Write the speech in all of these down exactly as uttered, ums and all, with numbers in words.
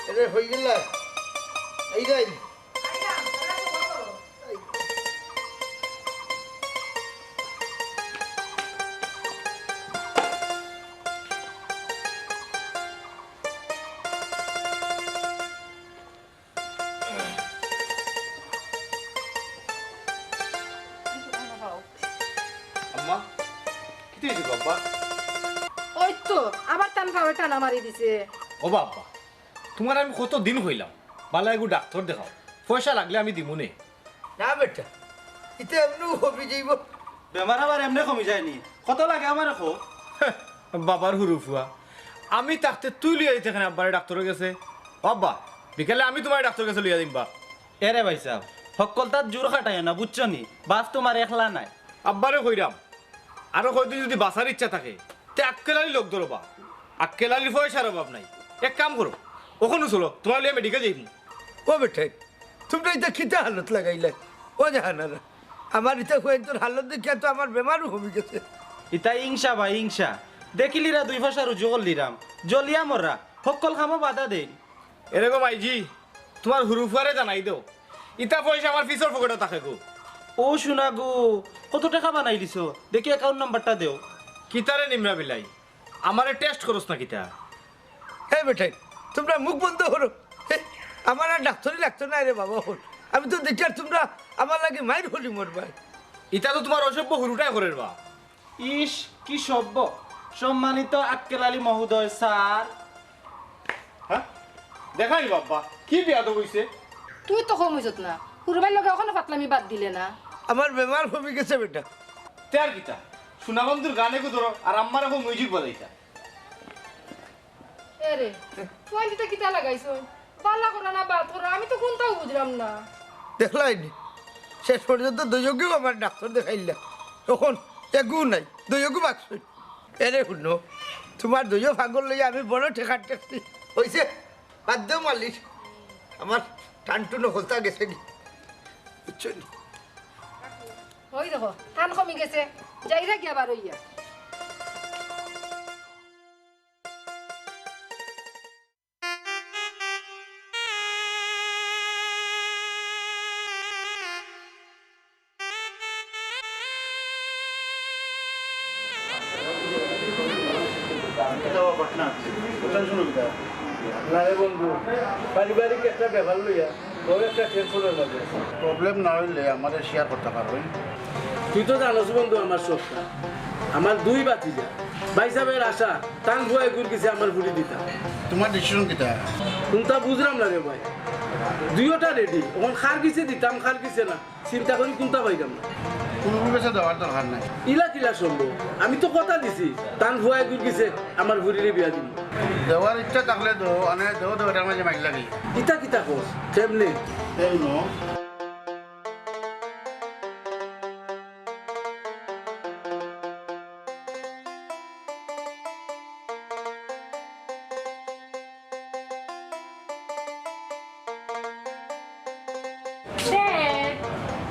এরে, হই গেলা? এই যাই। আম্মা, কিতা অইছে গো আব্বা? ওই তো, আবার তান পাওয়ে টানা মারি দিছে। ও বাবা, তুমারে আমি কত দিন কইলাম, বালা এগু ডাক্তর দেখাও, পয়সা লাগলে আমি দিমুনে। না বেটা, ইতা এমনেউ কমি যাইবো। বেমার আবার এমনে কমি যায়নি, কত লাগে আমারে কও। বাবার হুরু ফুয়া, আমি থাকতে তুই লইয়া দিতে কেনে আব্বারে ডাক্তরর গেছে? ও আব্বা, বিকালে আমি তুমারে ডাক্তরর গেছে লইয়া দিমু বা। এরে ভাইসাব, হক্কলতাত জোর খাটাইও না, বুঝছো নি? বাপ তুমার একলা নায়। আব্বারে কইরাম, আরো কয়দিন যুদি বাঁচার ইচ্ছা থাকে, তে আক্কেল আলী লগ ধরো বা। আক্কেল আলীর পয়সার অভাব নাই। এক কাম করো, অখনউ চলো, তুমারে লইয়া মেডিকেল যাইমু। ও বেটাইন, তুমরা ইতা কিতা হালত লাগাইলায়? ও জাহানারা, আমার ইতা ফুয়াইন্তর হালত দেখিয়া তো আমার বেমারও কমি গেছে। ইতা হিংসা ভাই, হিংসা। দেখিলিরা দুই পয়সা রুজি করলিরাম, জ্বলিয়া মররা, হক্কল কামো বাধা দেইন। এরে গো মাইজি, তুমার হুরু ফুয়ারে জানাই দেও, ইতা পয়সা আমার পিছর পকেটো থাকে গো। ও সোনা গো, কত টেকা বানাইলিছো? দেখি অ্যাকাউন্ট নাম্বারটা দেও। কিতারে নিমরা বিলাই, আমারে টেস্ট করস না কিতা? হে বেটাইন, তুমরা মুখ বন্ধ করো। হে, আমার আর ডাক্তরি লাগতো নায় রে বাবা, অখন। আমি তো দেখিয়ার তুমরা আমার লাগি মাইর করি মরবায়। ইতা তো তুমার অসভ্য হুরুটায় করের বা। ইস, কি সভ্য, সম্মানিত আক্কেল আলী মহোদয় স্যার। হ্যাঁ? দেখাই বাবা, কি বেয়াদব অইছে। তুই তো কম অইছত না, হুরু ভাইর লগে অখনো ফাতলামি বাদ দিলে না। আমার বেমার কমি গেছে বেটা। তে আর কিতা, সোনাবন্ধুর গান এগু ধরো আর আম্মারে কও মিউজিক বাজাইতা। এরে, তুই ইতা কিতা লাগাইছস? বালা করা না বাদ করা, আমি তো কুন্তাউ বুঝরাম না। দেখলায়নি, শেষ পর্যন্ত দুইওগিউ আমার ডাক্তর দেখাইলা, অখন এগু নাই, দুইওগু বাঁচছইন। এরে হুনো, তুমার দুইও পাগল লইয়া আমি বড় ঠেকার ঠেকছি। অইছে, বাদ দেও মালিক, আমার টানটুন হকলতা গেছেগি, বুঝছো নি? ওই দেখো, টান কমি গেছে, যাইরা গিয়া বার অইয়া। না রে বন্ধু, পারিবারিক একটা ব্যাপার লইয়া বড় একটা টেনশনের মাঝে আছি। প্রবলেম না অইলে আমারে শেয়ার করতা পারো। তুই তো জানোস বন্ধু আমার সবটা। আমার দুই ভাতিজা, ভাইসাবর আশা, তান ফুয়া এগুর গেছে আমার ফুরি দিতা। তুমার ডিসিশন কিতা? কুন্তা বুঝরাম না রে ভাই, দুইওটা রেডি, অখন কার গেছে দিতাম কার গেছে না। চিন্তা করি কুন্তা পাইরাম না। কুনুগুর গেছে দেওয়ার দরকার নাই। ইলা কিলা সম্ভব? আমি তো কথা দিছি, তান ফুয়া এগুর গেছে আমার ফুরিরে বিয়া দিমু। দেওয়ার ইচ্ছা থাকলে দেও, আনে দেও দেও, এটার মাঝে মাইর লাগি। ইতা কিতা কস? কেমনে? কেমনে? ড্যাড।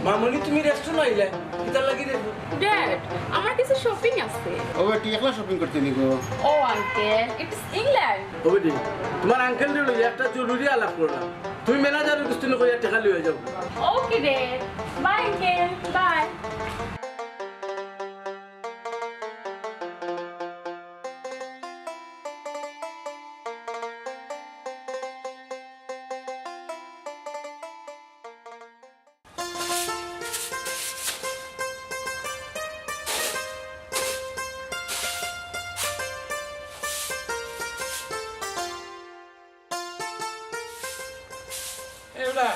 মামনি, তুমি রেস্টুরেন্ট আইলে? কিতার লাগি রে? ড্যাড, আমার কিছু শপিং আছে। ও বেটি, একলা শপিং করতে নি গো? ও আঙ্কেল, ইটস ইংল্যান্ড। ও বেটি, তুমার আঙ্কেলরে লইয়া একটা জরুরি আলাপ করলাম। তুমি ম্যানেজারর গেছ থনে কইয়া টেকা লইয়া যাও। Okay dad, bye uncle, by. এ বেটা,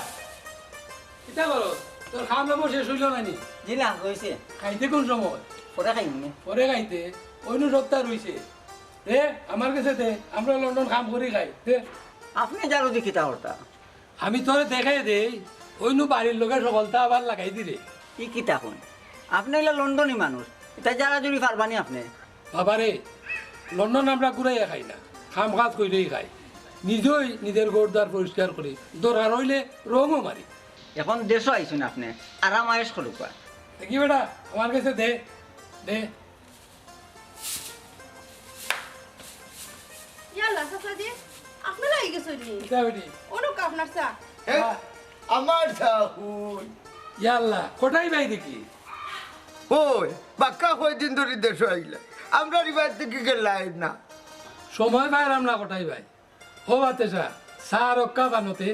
কিতা করস? তোর খাওয়া দাওয়া শেষ অইলো না নি? জি না, অইছে। খাইতে কোন সময়? পরে খাইমু নে। পরে খাইতে? অইন্য সপ্তাহ রইছে। দে, আমার গেছে দে, আমরা লন্ডন কাম করি খাই, দে। আপনে জারুদি কিতা করতা? আমি তোরে দেখাই দেই, অইনু বাড়ির লগে সকলতা আবার লাগাই দিরে। ই কিতা কইন? আপনে অইলা লন্ডনি মানুষ, ইতা জারাজুরি পারবানি আপনে? বাবারে, লন্ডন আমরা ঘুরাইয়া খাই না, কাম কাজ করিয়া খাই। নিজেউ নিজর ঘর দুয়ার পরিষ্কার করি, দরকার অইলে রংও মারি। অখন দেশো আইছইন আপনে, আরাম আয়েশ করউক্কা। দেখি বেটা, আমার গেছে দে, দে। ইয়াল্লা, চাচাজি, আপনারা আই গেছইন নি? কিতা বেটি? অনো আপনার চা। হে? হ্যাঁ। আমার চা কই? ইয়াল্লা, কটাই ভাই দেখি। ওই, বাক্কা কয়দিন ধরি দেশো আইলা। আমরার ইবায় থাকি গেলায় না। সময় পাইরাম না কটাই ভাই। ও বাতেশা, চা রক্কা বানতে।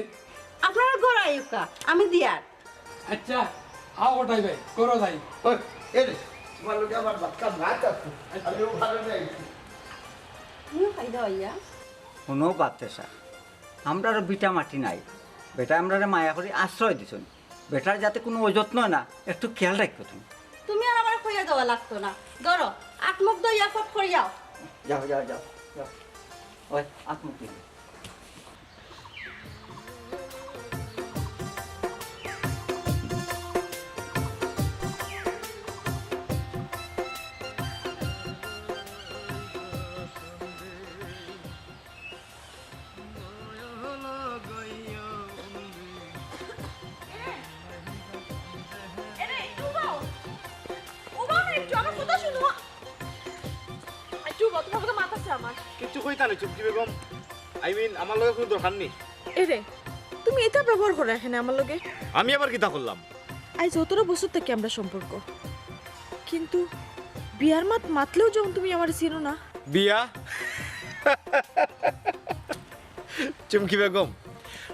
আপনারা ঘরো আইউক্কা, আমি দিয়ার। আচ্ছা, আও কটাই ভাই, করো যাই। ওই, এ রে, তোমার লগে আমার বাক্কা মাত আছে। আচ্ছা। আমি ও ভালো যাই। তুমিও খাই দাও আইয়া। হুনো বাতেশা, আমরারও ভিটা মাটি নাই। বেটায় আমরারে মায়া করি আশ্রয় দিছইন। বেটার যাতে কুনু অযত্ন অয় না, একটু খেয়াল রাখিও তুমি। তুমি আর আমারে কইয়া দেওয়া লাগতো না। ধরো, আত মুখ ধইয়া ফট করিয়াও। যাও, যাও, যাও, যাও। ওই, আত মুখ ধইয়া। এরে, একটু উবাও। উবাও না একটু, আমার কথা শুনো। একটু উবাও, তোমার লগে মাত আছে আমার। কিচ্ছু কইতা নায়, চুমকি বেগম। I mean, আমার লগে কুনু দরকার নি। এরে, তুমি ইতা ব্যবহার কররায় কেনে আমার লগে? আমি আবার কিতা করলাম? আইজ অতটা বছর থাকি আমরার সম্পর্ক, কিন্তু বিয়ার মাত মাতলেও যেমন তুমি আমারে চিনো না। বিয়া? চুমকি বেগম,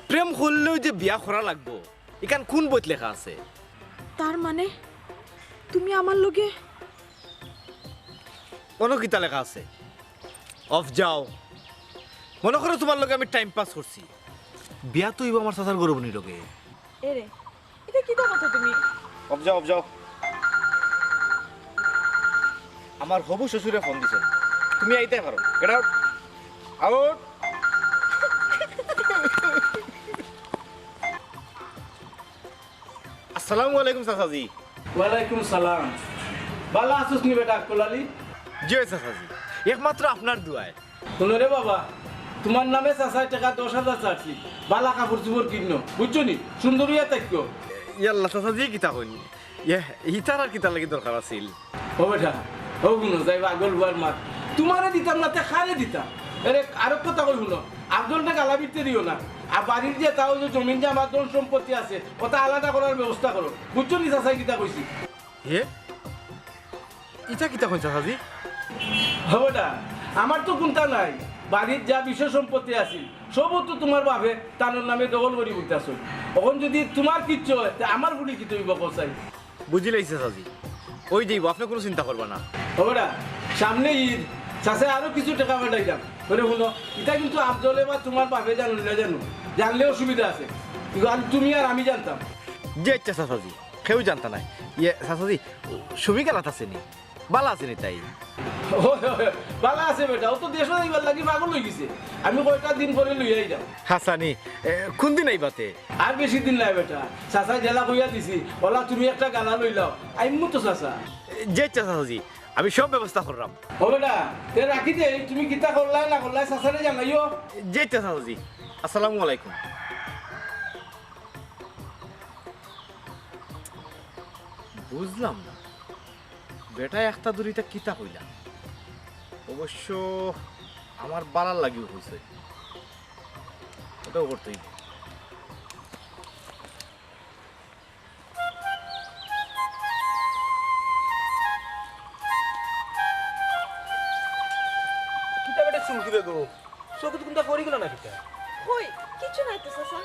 প্রেম করলেও যে বিয়া করা লাগবো, ইখান কুন বইত লেখা আছে? তার মানে তুমি আমার লগে অনো কিতা লেখা আছে? অফ যাও। মনো করো তোমার লগে আমি time pass করছি। বিয়া তো অইবো আমার চাচার গরু বইনর লগে। এরে, ইটা কিতা মাতো তুমি? অফ যাও, অফ যাও। আমার হবু শ্বশুরে ফোন দিছে। তুমি আইতায় পারো। Get out। Out। আসসালামু আলাইকুম চাচাজি। ওয়ালাইকুম সালাম। ভালা আছস নি বেটা আক্কল আলী? জি অয় চাচাজি, একমাত্র আপনার দোয়ায়। হুনো রে বাবা, তুমার নামে চাচায় টেকা দশ হাজার ছাড়ছিল, ভালা কাপড়-চুপড় কিনো, বুঝছো নি? সুন্দর অইয়া থাকিও। ইয়াল্লা চাচাজি, কিতা কইন? ইয়ে, ইতার আর কিতার লাগি দরকার আছিল? ও বেটা, ও হুনো, যাইবা আগল বুয়ার মাত। তুমারে দিতাম না, তে কারে দিতাম? এরে, আরক কথা কই হুনো, আফজলরে গালা বিরতে দিও না। আর বাড়ির যে তাও যে জমিন যে আমার ধন সম্পত্তি আছে, ওটা আলাদা করার ব্যবস্থা করো। বুঝছো নি চাচায় কিতা কইছি? এ? ইটা কিতা কইন চাচাজি? ও বেটা, আমার তো কুন্তা নাই। বাড়ির যা বিষয় সম্পত্তি আছিল, সবও তো তুমার বাপে তানর নামে দখল করি বইতাছইন। অখন যুদি তুমার কিচ্ছু অয়, তে আমার ফুড়ি কিতা অইবো কও চাই? বুঝিলাইছি চাচাজি, অই যাইবো, আপনে কুনু চিন্তা করবা না। ও বেটা, সামনে ইদ, চাচায় আরো কিছু টেকা পাঠাইলাম। করে হুনো, ইটা কিন্তু আফজলে বা তুমার বাপে জানইন না জানো, জানলে অসুবিধা আছে, কিন্তু আর তুমি আর আমি জানতাম। জি আইচ্ছা চাচাজি, কেউ জানতা নায়। ইয়ে চাচাজি, সুমি কেলাত আছে নি? ভালা আছে নি তাই? ওই, ওই, ভালা আছে বেটা, ও তো দেশো যাইবার লাগি পাগল অইগেছে। আমি কয়টা দিন পরে লইয়া আইরাম। হাছানি, এ, কুনদিন আইবাতে? আর বেশি দিন নায় বেটা, চাচায় যেলা কইয়া দিছি, অলা তুমি একটা গালা লইলাও, আইমু তো চাচা। জি আইচ্ছা চাচাজি, আমি সব ব্যবস্থা কররাম। ও বেটা, তে রাখি দেই, তুমি কিতা করলায় না করলায় চাচারে জানাইও। জি আইচ্ছা চাচাজি, আসসালামু আলাইকুম। বুঝলাম না, বেটায় একটা দুরিতা কিতা কইলা? অবশ্য আমার ভালার লাগিউ কইছে, ওটাও করতে অইবো। কিতা বেটা চুমকি বেগম? চকুত কুন্তা পড়ি গেল না কিতা? কই, কিচ্ছু নাই তো চাচা।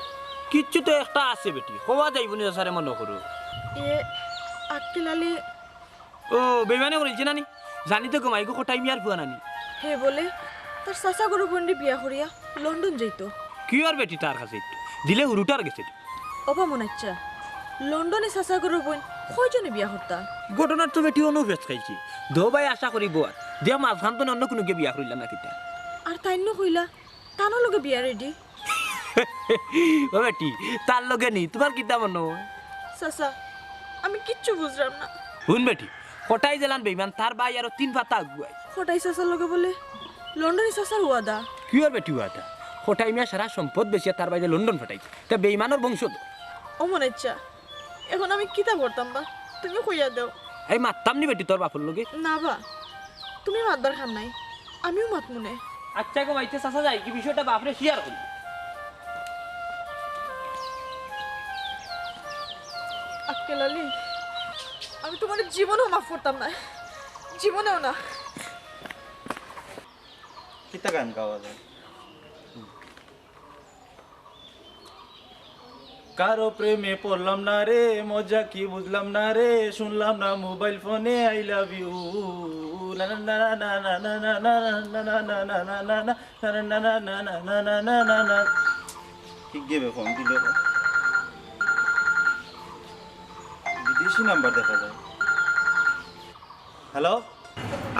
কিচ্ছু তো একটা আছে বেটি, কওয়া যাইবো নি চাচারে মনো করো। এ, আক্কেল আলী। ও, বেইমানি করিলছে না নি? জানি তো গো মাইগো কটাই মিয়ার ফুয়া নানি। হে বলে, তার চাচা গরু বন্ডি বিয়া করিয়া লন্ডন যাইতো। কিওর বেটি তার কাছে একটু? দিলে হুরুটার গেছে। ওবা মনাইচ্ছা, লন্ডনে চাচা গরু বইন কয়জনে বিয়া করতা? ঘটনার তো বেটি অনুভেদ খাইছি। দো ভাই আশা করি বউ আর। দিয়া মাঝখান তো অন্য কুনুগিয়ে বিয়া করিলা না কিতা? আর তাইন নু কইলা, তান লগে বিয়া রেডি। ও বেটি, তার লগে নি, তুমার কিতা মনো অয়? চাচা, আমি কিচ্ছু বুঝরাম না। হুন বেটি, কটাই যেলান বেইমান, তার বাই আরো তিন পাতা আগুয়াই। কটাই চাচার লগে বুলে লন্ডনী চাচার ওয়াদা। কিওর বেটি ওয়াদা? কটাই মিয়া সারা সম্পদ বেচিয়া তার বাইরে লন্ডন ফাটাইছে। তে বেইমানর বংশধর। ও মনে ইচ্ছা, এখন আমি কিতা করতাম বা? তুমি কইয়া দেও। এই মাততাম নি বেটি তোর বাপর লগে। না বা, তুমি মাতবার খান নাই, আমিও মাতমু নে। আচ্ছা গো মাইতে চাচা যাই, কি বিষয়টা বাপরে শেয়ার করি। আক্কেল আলী, আমি তুমারে জীবনেও মাফ করতাম না, জীবনেও না। কিতা গান গাওয়া যায়? কারো প্রেমে পড়লাম না রে, মজা কি বুঝলাম না রে, শুনলাম না মোবাইল ফোনে I love you। না না না না না না না না না না না না না না না না না। কি গেবে ফোন দিল? বিদেশি নাম্বার দেখা যায়। হ্যালো?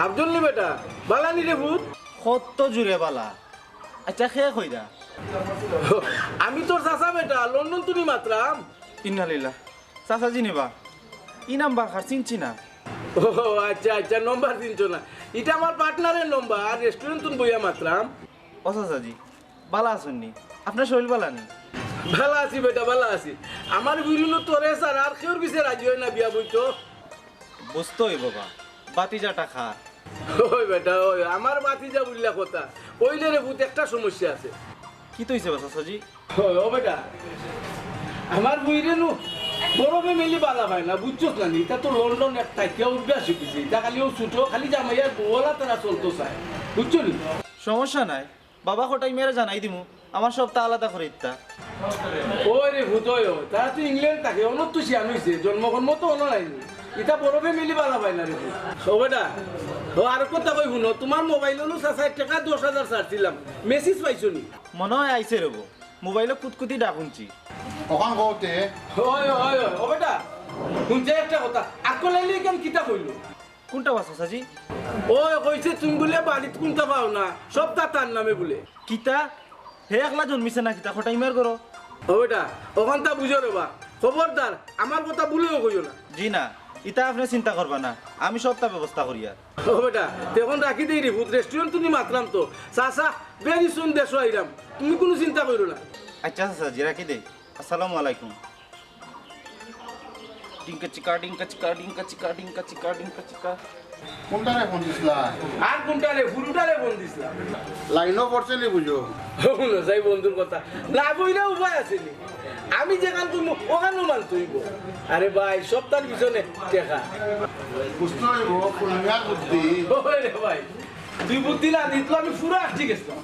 আব্দুল নি বেটা, বালা নি রে পুত? কত জুরে বালা। আচ্ছা, কে কইরা? আমি তোর চাচা বেটা, লন্ডন তুনি মাতরাম। ইন্নালিল্লাহ। চাচাজি নিবা? ই নাম্বার কার, চিনছি না। ও আচ্ছা, আচ্ছা, নম্বর চিনছো না। ইটা আমার পার্টনারের নম্বর, আর রেস্টুরেন্ট তুন বইয়া মাতরাম। ও চাচাজি, বালা আছইন নি? আপনার শরীর বালা নি? বালা আছি বেটা, বালা আছি। আমার গুরুনো তোরে ছাড়া আর কেউর পিছে রাজি অয় না বিয়া বইতো। বুঝতো অইবো বা, বাতিজাটা খার। ওই বেটা, ওই আমার বাতিজা বুললা কথা। ওইলে রে পুত একটা সমস্যা আছে। কিতা অইছে বা চাচাজি? ওই, ও বেটা, আমার বুইরে নু বড় ফ্যামিলি বালা পায় না, বুঝছস না নি? ইতা তো লন্ডন এক থাকিয়া অভ্যাস অইগেছে। ইতা খালি ও ছুটো, খালি জামাইয়ার বউলা তারা চলতো চায়, বুঝছো নি? সমস্যা নাই, বাবা কটাই মেরে জানাই দিমু, আমার সবটা আলাদা করি দিতা। ওই রে পুত, ওই, ওই, তারা তো ইংল্যান্ড থাকে, অনর তো শিয়ান অইছে, জন্মকর্ম তো অনর আইনি। ইতা বড় ফ্যামিলি বালা পায় না রে পুত। ও বেটা, ও আর কথা কই হুনো, তুমার মোবাইলো নু চাচায় টেকা দশ হাজার ছাড়ছিলাম, মেসেজ পাইছো নি? মনো অয় আইছে রে বো, মোবাইলো কুতকুতি ডাক হুনছি। অখান কওতে। ওই, ওই, ওই, ও বেটা, হুনছে একটা কথা, আকল আইলে ইখান কিতা কইলো? কুনটা বা চাচাজি? ওই কইছে তুমি বুলে বাড়িত কুনতা পাও না, সবতা তার নামে বুলে। কিতা? হে একলা জন্মিছে না কিতা, কটাই মার করো? ও বেটা, অখানতা বুঝো রে বা, খবরদার, আমার কথা বুলেও কইও না। জি না, ইতা আপনে চিন্তা করবা না, আমি সবতা ব্যবস্থা করিয়ার। ও বেটা, তে অখন রাখি দেই রে পুত, রেস্টুরেন্ট তুনি মাতরাম তো। চাচা, very soon দেশো আইরাম, তুমি কুনু চিন্তা করিও না। আচ্ছা চাচাজি, রাখি দেই। আসসালামু আলাইকুম। ডিঙ্কা চিকা, ডিঙ্কা চিকা, ডিঙ্কা চিকা, ডিঙ্কা চিকা, ডিঙ্কা চিকা। কুনটারে ফোন দিছলা? আর কুনটারে, হুরুটারে ফোন দিছলাম। লাইনও পড়ছে নি বুঝো। হুনো, যাই বন্ধুর কথা। না বইলে উপায় আছে নি? আমি যেখান তুমি, অখানউ মানতে অইবো। আরে ভাই, সবতার পিছনে টেকা। বুঝতে অইবো, কুন মিয়ার বুদ্ধি। ওই রে ভাই, তুই বুদ্ধি না দিত আমি পুরা আটকি গেছলাম।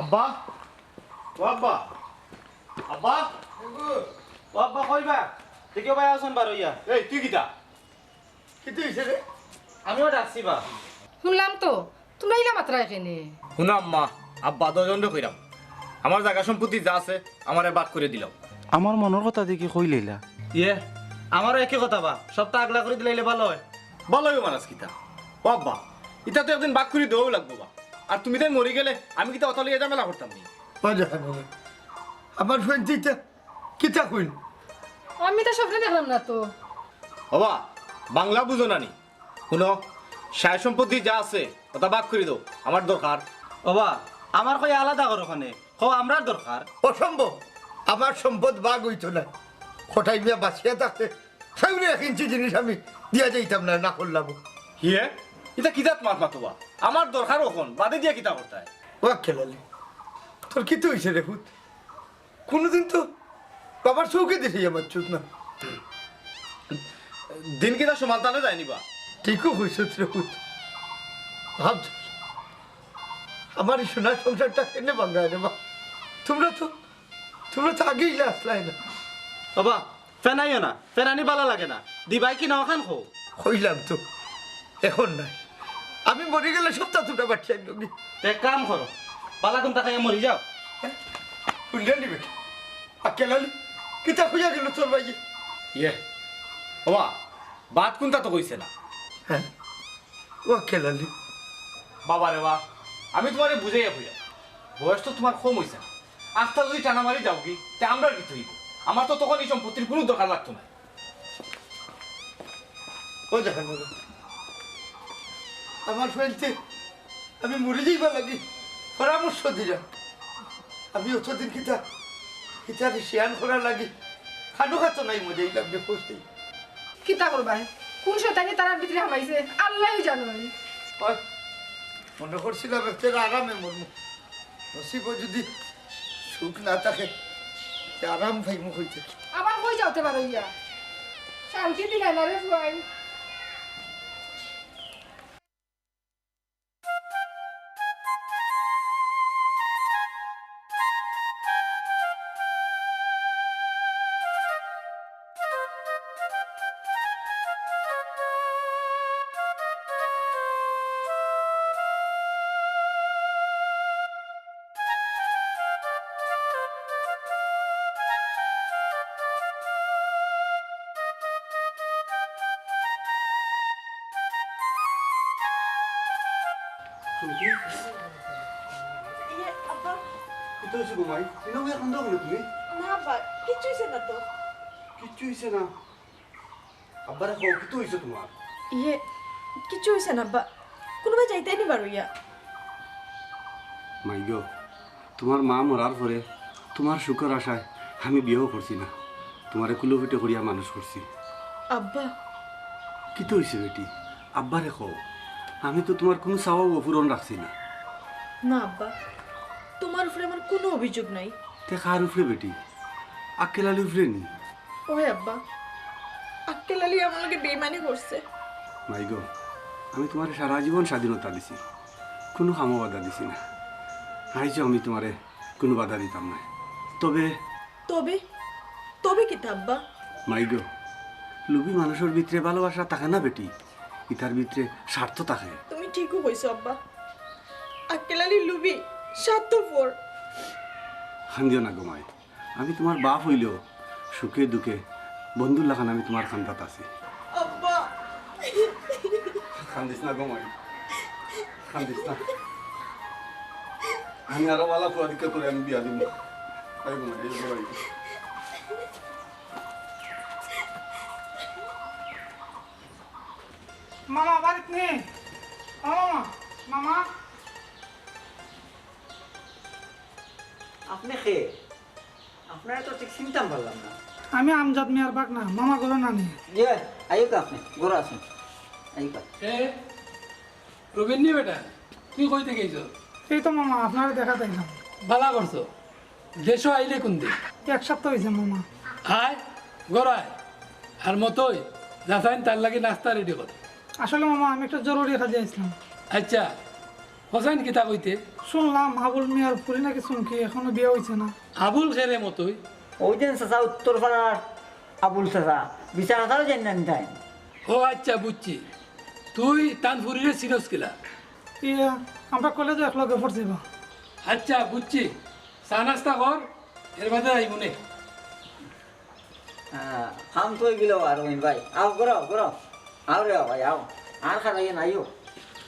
আব্বা, ও আব্বা, আব্বা, ও আব্বা, কই বা? দেখিও ভাই আছইন বার অইয়া। এই, তুই কিতা? কিতা অইছে রে? আমিও ডাকছি বা। হুনলাম তো, তুমরা ইলা মাতরায় কেনে? হুনো আম্মা, আব্বা দুইজনরে কইরাম, আমার জাগা সম্পত্তি যা আছে, আমারে ভাগ করি দিলাও। আমার মনর কথা দেখি কইলাইলা। ইয়ে, আমারও একই কথা বা, সবতা আগলা করি দিলাইলে ভালা অয়। ভালা অইবো মারাজ কিতা? ও আব্বা, ইতা তো একদিন ভাগ করি দেওয়াউ লাগবো বা। আর তুমি তাই মরি গেলে আমি কিতা অতা লইয়া ঝামেলা করতাম নি? ও জানো না। আমার ফ্রেন্ড ইতা কিতা কইল? আমি তো স্বপ্নে দেখলাম না তো। ও বা, বাংলা বুঝো না নি? হুনো, সয় সম্পত্তি যা আছে, অতা ভাগ করি দেও, আমার দরকার। ও বা, আমার কই আলাদা করো অখানে, কও আমরার দরকার। অসম্ভব, আমার সম্পদ ভাগ অইতো না। কটাই মিয়া বাঁচিয়া থাকতে, কেউরে এক ইঞ্চি জিনিস আমি দিয়া যাইতাম না, না করলাম। হিয়ে, ইতা কি জাত মাত মাতো বা? আমার দরকার অখন, বাদে দিয়া কিতা করতায়? ও আক্কেল আলী, তোর কিতা অইছে রে পুত? কুনুদিন তো বাবার চউখে দেখিয়া মাতছস না। দিন কিতা সমান তালে যায়নি বা? ঠিকউ কইছস রে পুত। ভাব, আমার ই সোনার সংসারটা কেনে ভাঙ্গায় রে বা? তুমরা তো, তুমরা তো আগেউ ইলা আছলায় না। ও বা, ফেনাইও না, ফেনানি ভালা লাগে না। দিবায় কিনা অখান কও। কইলাম তো, অখন নায়। আমি মরি গেলে সবতা তুমরা বাট্টি আইনগি। তে এক কাম করো, বালা কুন্তা খাইয়া মরি যাও। হুনলে নি বেটা? আক্কেল আলী, কিতা কইয়া গেল তোর ভাইয়ে? ইয়ে, ওবা, বাদ কুন্তা তো কইছে না। হ্যাঁ, ও আক্কেল আলী। বাবা রে বা, আমি তুমারে বুঝাইয়া কইয়া, বয়স তো তুমার কম অইছে না। আস্তা যদি টানা মারি যাওগি, তে আমরার কিতা অইবো? আমার তো তখন ই সম্পত্তির কুনু দরকার লাগতো না। ও দেখেন বাবা, আমার ফুয়াইন্তে আমি মরি যাইবার লাগি পরামর্শ দিলাম। আমি অতদিন কিতা, কিতারে শিয়ান করার লাগি খানো খাতো নাই মজা ইলাম রে কইছি। কিতা করবায়? কুন শয়তানি তারার ভিতরে হামাইছে, আল্লায়উ জানইন। ওই, মনে করছিলাম একটা আরামে মরমু। নসিবো যদি সুখ না থাকে, তে আরাম পাইমু কই থাকি? আবার কই যাওতে পারো ইয়া? শান্তি দিলায় না রে ফুয়াইন। চুমকি? ইয়ে, আব্বা। কিতা অইছে গো মাই? ইনো বইয়া কান্দো কেনে তুমি? না আব্বা, কিচ্ছু অইছে না তো। কিচ্ছু অইছে না? আব্বারে কও, কিতা অইছে তুমার? ইয়ে, কিচ্ছু অইছে না আব্বা। কুনুবায় যাইতায় নি বারইয়া। মাই গো, তুমার মা মরার পরে তুমার সুখর আশায় আমি বিয়াও করছি না, তুমারে কুলো-পিঠে করিয়া মানুষ করছি। আব্বা। কিতা অইছে বেটি? আব্বারে কও, আমি তো তুমার কুনু চাওয়া অপূরণ রাখছি না। না আব্বা, তুমার উপরে আমার কুনু অভিযোগ নাই। তে কার উপরে বেটি? আক্কেল আলীর উপরে নি? ওই আব্বা, আক্কেল আলী আমার লগে বেইমানি করছে। মাই গো, আমি তুমারে সারা জীবন স্বাধীনতা দিছি, কুনু কামো বাধা দিছি না। আইজও আমি তুমারে কুনু বাধা দিতাম নায়। তবে তবে? তবে কিতা আব্বা? মাই গো, লোভী মানুষর ভিতরে ভালোবাসা থাকে না বেটি, ইতার ভিতরে স্বার্থ থাকে। তুমি ঠিকউ কইছো আব্বা, আক্কেল আলী লোভী, স্বার্থপর। কান্দিও না গো মাই, আমি তুমার বাপ অইলেও সুখে দুঃখে বন্ধুর লাখান আমি তুমার কান্দাত আছি। আব্বা! কান্দিস না গো মাই, কান্দিস না। আমি আরো ভালা ফুয়া দেখি তোরে আমি বিয়া দিমু। আই গো মাই, আই গো মাই। মামা বাড়িত নি? ও মামা, মামা। আপনে কে? আপনারে তো ঠিক চিনতাম পারলাম না। আমি আমজাদ মিয়ার ভাগনা, মামা ঘরো নানি। ইয়ে, আইউক্কা আপনে, ঘরো আছইন। আইউক্কা। এ, রবিন নি বেটা, তুই কই থাকি আইছস? এই তো মামা, আপনারে দেখাত আইলাম। ভালা করছস। দেশো আইলে কুনদিন? এক সপ্তাহ অইছে মামা। আয়, ঘরো আয়। আর মতই, যাছাইন তার লাগি নাস্তা ready কর। আসলে মামা, আমি একটা জরুরি কাজে আইছলাম। আইচ্ছা, কছাইন কিতা কইতে? হুনলাম আবুল মিয়ার ফুরি নাকি চুমকি, এখনো বিয়া অইছে না। আবুল কে রে মতই? অউ যেন চাচা উত্তর পাড়ার আবুল চাচা, বিচার আচারও জানইন না নি তাইন। ও আইচ্ছা, বুঝছি। তুই তান ফুরিরে চিনস কিলা? ইয়া, আমরা কলেজো একলগে পড়ছি বা। আইচ্ছা, বুঝছি। চা নাস্তা কর, এর বাদে আইমু নে। আহ, কাম তো অইগেলো আর রহিম ভাই। আও, ঘরো আও, ঘরো আও। আও রে ভাই, আও। আর খাড়াইয়া নাইও।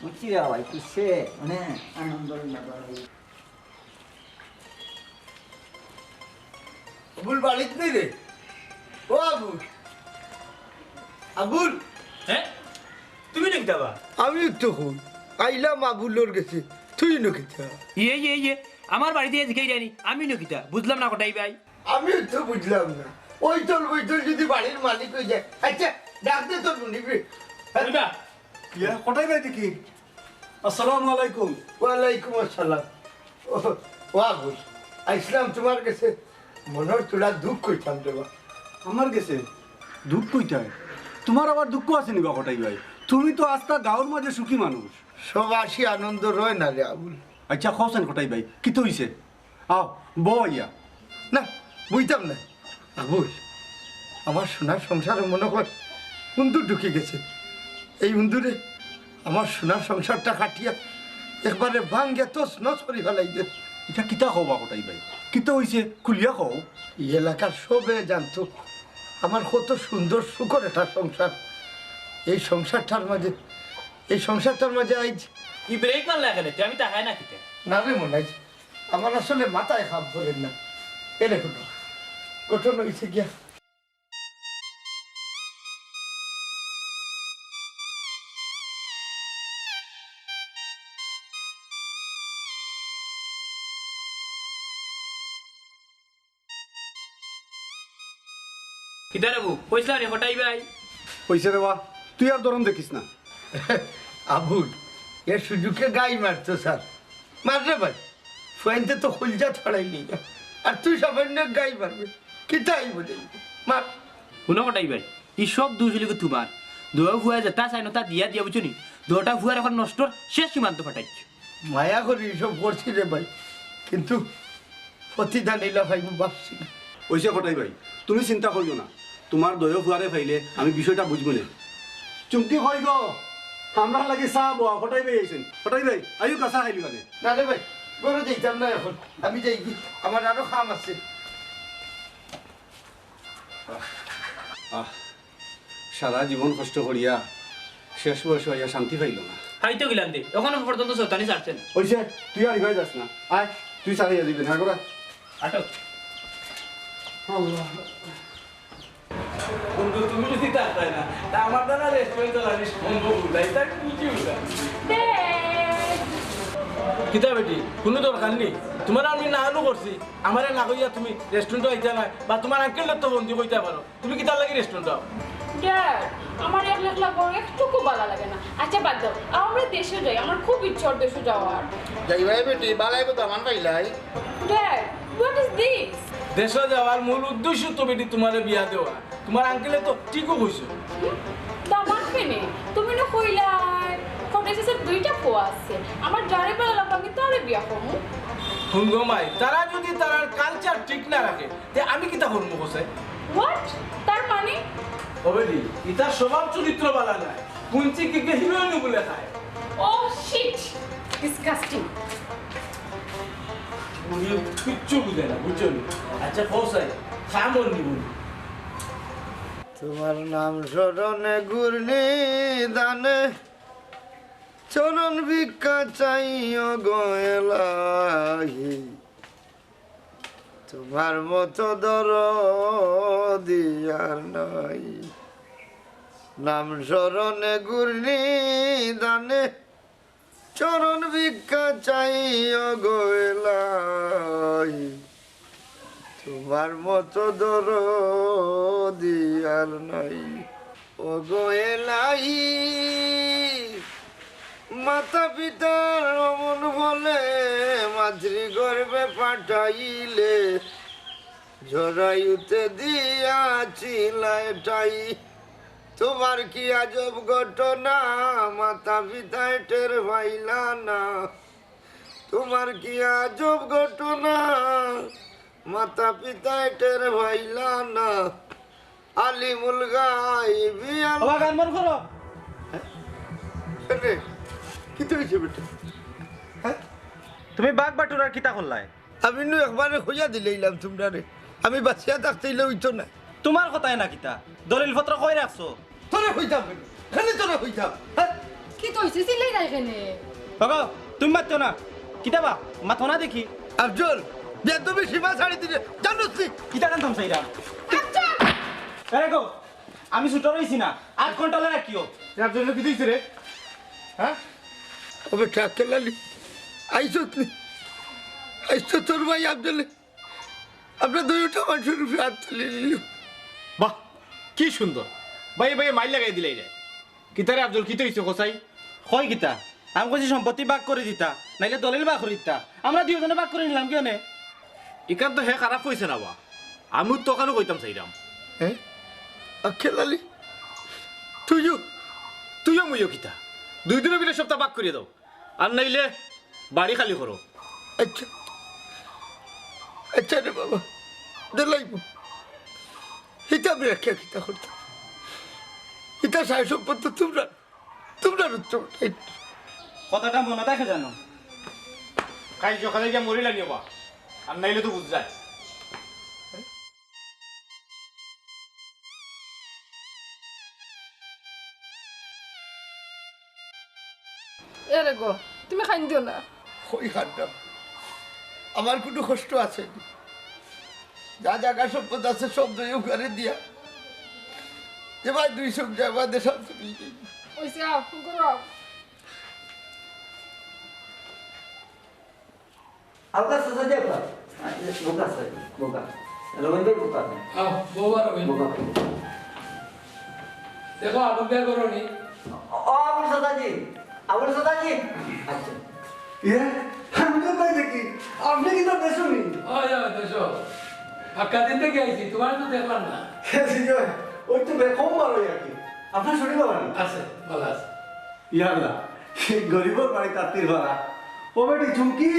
বুঝছি রে ভাই, কিসে, মানে, আনন্দ অইলো না ভাই। আবুল বাড়িত নি রে? ও আবুল। আবুল। হে? তুমি ইনো কিতা বা? আমি তো কই। আইলাম আবুলর গেছে। তুই ইনো কিতা? ইয়ে, ইয়ে, ইয়ে। আমার বাড়িত জিকাইরায় নি, আমি ইনো কিতা? বুঝলাম না কটাই ভাই। আমিও তো বুঝলাম না। অইতল বইতল যদি বাড়ির মালিক অইযায়। আইচ্ছা, ডাক দে তোর মুনিবরে। ইয়া, কটাই ভাই দেখি। আসসালামু আলাইকুম। ওয়ালাইকুম আসসালাম। ও, ও আবুল, আইছলাম তুমার গেছে, মনর থুড়া দুখ কইতাম রে বা। আমার গেছে? দুখ কইতায়? তুমার আবার দুখ আছে নি বা কটাই ভাই? তুমি তো আস্তা গাউর মাঝে সুখী মানুষ। সব হাসি আনন্দ রয় না রে আবুল। আইচ্ছা, কওছাইন কটাই ভাই, কিতা অইছে? আও, বও আইয়া। না, বইতাম না। আবুল, আমার সোনার সংসারো মনো কর উন্দুর ঢুকি গেছে। এই উন্দুরে আমার সোনার সংসারটা কাটিয়া একবারে ভাঙ্গিয়া তছনছ করি ফালাই দে। ইটা কিতা কও বা কটাই ভাই? কিতা অইছে? খুলিয়া কও। ই এলাকার সবে জানতো আমার কত সুন্দর সুখর একটা সংসার। এই সংসারটার মাঝে, এই সংসারটার মাঝে আইজ ই ব্রেক মারলা কেনে? তে আমি তাকাই না কিতা? না রে মনাই, আমার আসলে মাথায় খাপ ধরে না। এ দেখো না, ঘটনা অইছে গিয়া। কিতা রে বউ, কইছলা নি কটাই ভাই? কইছে রে বা, তুই আর ধরন দেখিস না। আবুল, এর সুযোগে গাই মারতো স্যার। মার রে ভাই, ফুয়াইন্তে তো কইলজা ছাড়াই নেই। আর তুই সামান্য গাই মারবে, কিতাই বলে? মার। হুনো কটাই ভাই, ই সব দুষ অইলো গি তুমার। দুইও ফুয়ায় যেতা চাইন অতা দিয়া দিয়া, বুঝছো নি? দুইটা ফুয়ার এখন নষ্টর শেষ সীমান্ত ফাটাইছ। মায়া করি ইসব করছি রে ভাই, কিন্তু প্রতিদান ইলা পাইমু ভাবছি না। অইছে কটাই ভাই, তুমি চিন্তা করিও না, তুমার দুইও ফুয়ারে পাইলে আমি বিষয়টা বুঝমু নে। চুমকি কই গো, আমরার লাগি চা বওয়া, কটাই ভাই আইছইন। কটাই ভাই, আইও কা চা খাইলিবানে। না রে ভাই, ঘরো যাইতাম না এখন, আমি যাইগি, আমার আরো কাম আছে। আহ, সারা জীবন কষ্ট করিয়া শেষ বয়সে আইয়া শান্তি পাইলো না। খাইতো গিলাম দে, এখনো পর্যন্ত চৌতানি ছাড়ছে না। অইছে, তুই আর ইবায় যাস না। আয়, তুই চা খাইয়া দিবি না, করা। আটো। আল্লাহ। বন্ধু, তুমি যদি থাকতায় না, তে আমার দ্বারা রেস্টুরেন্ট চালানি সম্ভব অইলো না, ইতা আমি বুঝি অইলো না। কিতা বেটি, কুনু দরকার নি? তুমারে আমি না নু করছি, আমারে না কইয়া তুমি রেস্টুরেন্টো আইতায় নায়, বা তুমার আঙ্কেলরে তো ফোন দি কইতায় পারো। তুমি কিতার লাগি রেস্টুরেন্টো আও? ড্যাড, আমার একলা একলা ঘরো একটুকু ভালা লাগে না। আচ্ছা, বাদ দেও, আমরা দেশো যাই, আমার খুব ইচ্ছা অর দেশো যাওয়ার। যাইবায় বেটি, ভালা অইবো দামান পাইলাই। Dad, what is this? দেশো যাওয়ার মূল উদ্দেশ্য তো বেটি তুমারে বিয়া দেওয়া। তুমার আঙ্কেলে তো ঠিকউ কইছে। হুম? দামান কেনে? তুমি না কইলায়, কটাই চাচার দুইটা ফুয়া আছে। আমার যারে ভালা লাগবো আমি তারে বিয়া করমু। হুন গো মাই, তারা যদি তারার কালচার ঠিক না রাখে, তে আমি কিতা করমু কছাই? What? তার মানে? ও বেটি, ইতার স্বভাব চরিত্র ভালা নায়। কুঞ্চি কিকে হিরোইন বুলে খায়। Oh shit! Disgusting! উনি কিচ্ছু বুঝে না, বুঝছো নি? আচ্ছা, কছাই, খাম অর নি বুঝি। তোমার নাম স্মরণে ঘূর্ণি দানে চরণ ভিক্ষা চাইও গো এলাহি। তোমার মতো দরদি আর নাই। নাম স্মরণে ঘূর্ণি দানে চরণ ভিক্ষা চাইও গো এলাহি। তোমার মতো দরদি আর নাই। ও গো এলাহি, মাতা পিতার অমন বলে মাতৃগর্ভে পাঠাইলে, জরায়ুতে দিয়াছিলায় ঠাই। তোমার কি আজব ঘটনা, মাতা পিতায় টের পাইলা না? তোমার কি আজব ঘটনা, মাতা পিতায় টের পাইলা না? আলিমুল গাইবি আল- বাবা, গান বন্ধ করো। হ্যাঁ? এ রে, কিতা অইছে বেটা? হ্যাঁ? তুমি বাঘ বাটুরার কিতা করলায়? আমি নু একবারে কইয়া দিলাইলাম তুমরারে, আমি বাঁচিয়া থাকতে অইলে অইতো না। তুমার কথায় না কিতা? দলিলপত্র কই রাখছো? তোরে কইতাম কেনে? খালি তোরে কইতাম, হ্যাঁ? কিতা অইছে? চিল্লাইরায় কেনে? ওগো, তুমি মাতিও না। কিতা বা? মাতো না দেখি। আফজল, বেয়াদবি সীমা ছাড়ি দিলে, জানোস নি? কিতা জানতাম চাইরাম? আফজল! এরে গো, আমি ছুটো রইছি না। আধ ঘন্টা লাগে রাখিও। এ আফজল, কিতা অইছে রে? হ্যাঁ? ও বেটা, আক্কেল আলী, আইছত নি? আইছত তোর ভাই আফজলে। আমরা দুইটা মানুষর উপরে হাত তুলি নিল। বাহ, কি সুন্দর। ভাই, ভাই, মাইর লাগাই দিলাইরে। কিতারে আফজল, কিতা অইছে কছাই? কই কিতা? আমি কইছি সম্পত্তি ভাগ করি দিতা, নাইলে দলিল ভাগ করি দিতা। আমরা দুইওজনে ভাগ করি নিলাম, কিয়নে? ইখান তো হে খারাপ কইছে না বা। আমিউ তো অখানউ কইতাম চাইরাম। হ্যাঁ? আক্কেল আলী, তুইও, তুইও মুইও কিতা? দুইদিনর ভিতরে সবতা ভাগ করি দেও। আর নাইলে বাড়ি খালি করো। আচ্ছা, আচ্ছা রে বাবা, দিলাইমু। ইতা আমি রাখিয়া কিতা করতাম? ইতা সারা সম্পদ তো তুমরার। তোমরা উত্তর কথাটা মনে থাকে জানো? কাইল সকালে গিয়া মরিলানি বা, আর নাইলে তো বুঝ যায়। এরে গো, তুমি কান্দিও না। কই কান্দাম? আমার কুনু কষ্ট আছে নি? যা জাগা সম্পদ আছে সব দুই উগারে দিয়া যে ভাই দুই সংসার বাদে সব তুমি। ওইসে আও, ঘুরো। আলকা চাচা যে আলকা। বোকা আছে, বোকা। রবিন ভাই বোকা আছে। আও, বউবা রবিন। বোকা ভাই। দেখো, আবুল ভাই করো নি। ও, আবুল চাচাজি। আবুল চাচাজি। আচ্ছা। ইয়ে, আমি তো ভাই দেখি। আপনি কি তো দেশো নি? ওই, ওই, দেশো। আক্কা দিন থেকে আইছি, তোমার তো দেখলাম না। কে জি, ওই, ওই তো বেকম ভালো আর কি। আপনার শরীর ভালো নি? আছে, ভালো আছে। ইয়া আল্লাহ, এই গরিবর বাড়ি তাতির ভাড়া। ও বেটি চুমকি,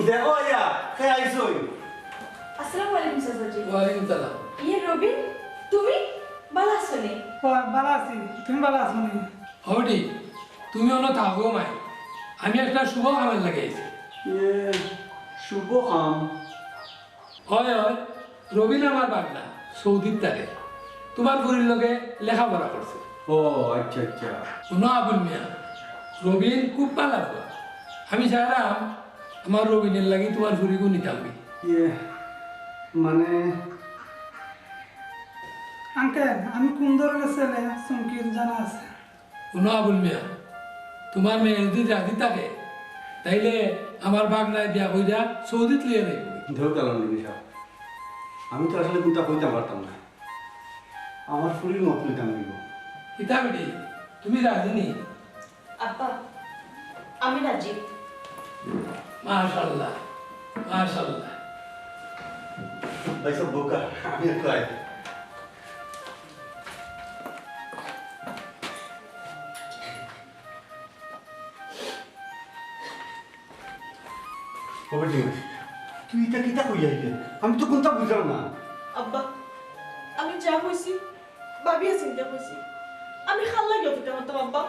দেখো আইয়া, কে আইছই? আসসালামু আলাইকুম চাচাজি। ওয়ালাইকুম সালাম। ইয়ে রবিন, তুমি ভালা আছো নি? ও, ভালা আছি। তুমি ভালা আছো নি? ও বেটি, তুমি অনো থাকো মাই। আমি একটা শুভ কামের লাগি আইছি। ইয়ে, শুভ কাম? অয়, অয়, রবিন আমার ভাগনা, সৌদিত থাকে। তোমার ফুরির লগে লেখাপড়া করছে। ও, আচ্ছা, আচ্ছা। হুনো আবুল মিয়া, রবিন খুব ভালা ফুয়া। আমি চাইরাম আমার রবিনর লাগি তোমার ফুরিগু নিতাম। ইয়ে, মানে? আঙ্কেল, আমি কোন ধরনের ছেলে চুমকির জানা আছে? হুনো আবুল মিয়া, তোমার মেয়ে যদি রাজি থাকে, তাইলে আমার ভাগনায় বিয়া কইরা সৌদিত লইয়া যাইব। ধরো কালাম সাহেব, আমি তো আসলে কুনতা কইতাম পারতাম না। আমার ফুরির মত কইতাম অইব। কিতা বেটি, তুমি রাজি নি? আব্বা, আমি রাজি। মাশাআল্লাহ, মাশাআল্লাহ। ভাই সাহেব, বোকা, আমি একটু আই। ও বেটি, তুই ইতা কিতা কইয়া আইলে? আমি তো কুনতা বুঝলাম না। আব্বা, আমি যা কইছি, ভাবিয়া চিন্তা কইছি। আমি কার লাগি অপেক্ষা করতাম, আব্বা?